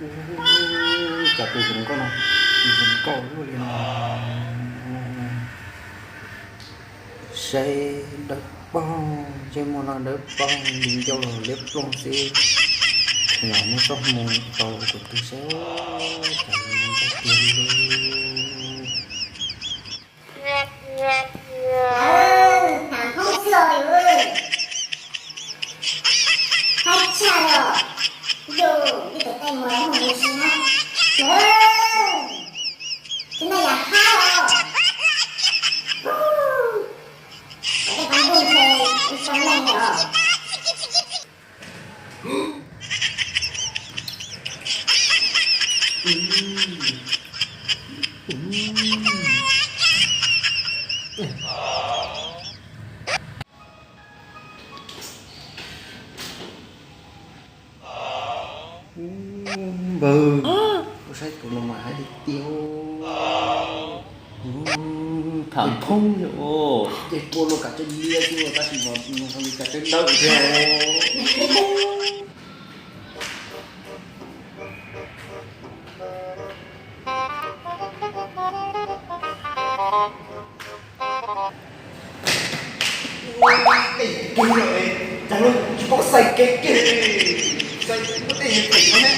Cas tus hluas nkauj no zoo nkauj luaj li no. Saib dawb paug, ntsej muag no dawb paug, nti ncauj los liab ploog xwb. Los muab txoj hmoo tau tus twg saib, cas zoo nkauj tiag li lauj. Hnav Hmoob xwb os yus, haib tshaj li os. Yus ib tus tej muag mus mus si na. Tus no yam haib os. Tej pab ntuj ntshe ib sab leej li os. Npawg, koj saib tus no mas haib tiag tiag. Tham Hmoob yom. Ces tua luag kav tsawb liab xwb tab sis mas nws ho li kav tsawb dawb thiab. Tej kev no, cas luag tsis paub xaiv kev kiag li, xaiv muaj tej yam phem no ne.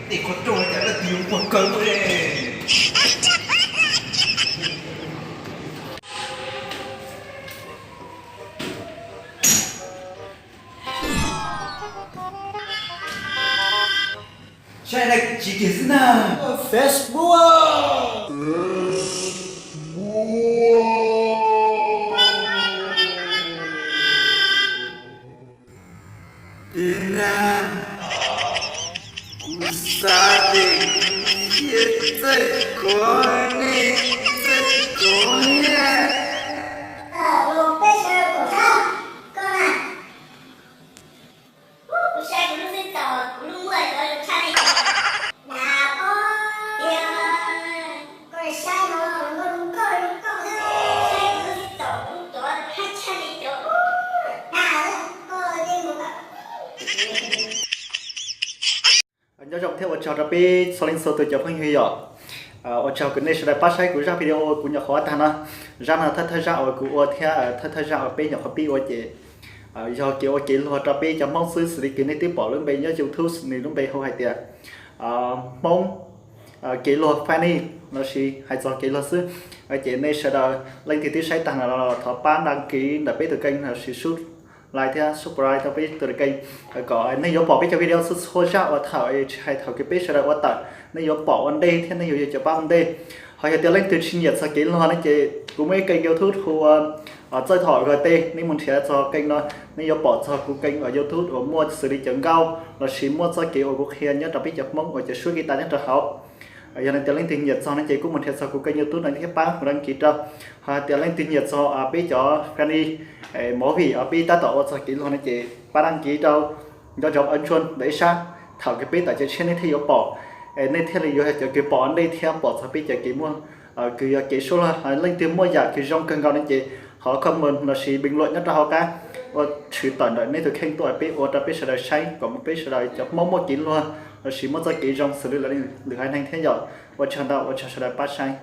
Tej qhov rooj no cas leej twg yuav muag kawg ua li. Saib daim tsis kiag xwb na. Facebook. Tiag na, kuv xav tias kuv thiaj txawj kov nej txawj kov thiab. Kuv saib kuv lub xwb txaus, kuv lub muaj cov tshaj nej cov. Tiag, koj saib no, saib kuv lub xwb txaus, kuv lub cov haib tshaj nej cov. Nyob zoo thiab ua tsaug rau peb txhua leej txhua tus cov phooj ywg yom. Ua tsaug kuv nej sawv daws pab saib kuv zaj video kuv nyuam qhuav ua tag no. Zaj no thawj thawj zaj uas kuv ua thiab thawj thawj zaj uas peb nyuam qhuav pib ua ces yog kev ua kev luag rau peb cov Hmoob xwb, xws li kws nej twb pom lub npe nyob YouTube, nws lub npe hu hais tias Hmoob kev luag funny lossis hais txog kev luag xwb. Ces nej sawv daws leej twg twb saib tag no los thov pab đăng ký ntawm peb tus kênh lossis sub like thiab subscribe rau peb tus kênh kom nej yuav pom peb cov video txhua txhua zaj uas thaum tsis hais thaum kws peb sawv daws ua tawm, nej yuav pom ua ntej thiab nej yuav yog cov pab ua ntej. Ho yog tias leej twg tsis nyiam txog kev luag no ces kuv muaj ib kênh YouTube hu ua Txawj Thom G T, nej mus nrhiav txog kênh no, nej yuav pom txog kuv kênh uas YouTube uas muaj xws li cov nkauj lossis muaj txoj kev uas kuv qhia nyob rau peb cov Hmoob uas cov suab guitar nyob rau hauv. Yog tias leej twg nyiam txog no ces kuj mus nrhiav txog kuv kênh YouTube no thiab pab kuv đăng ký rau. Ho tias leej twg nyiam txog peb cov funny movie uas peb tab tom ua txog kev luag no ces pab đăng ký rau, nco ntsoov ấn chuông ntawm ib sab, thaum kws peb tawm cev tshiab nej thiaj yuav pom, nej thiaj li yuav yog cov kws pom ua ntej thiab pom txog peb cov kev muag kws yog kev suab luag. Leej twg muaj yam kws zoo kawg nkaus no ces ho comment lossis bình luận nyob rau hauv qab ua tshwm tawm ntawm nej tus kheej tuaj peb ua rau peb sawv daws saib kom peb sawv daws cov Hmoob muaj kev luag lossis muaj txoj kev zoo xws li lwm haiv neeg thiab yom. Ua tsaug ntau, ua tsaug sawv daws pab saib.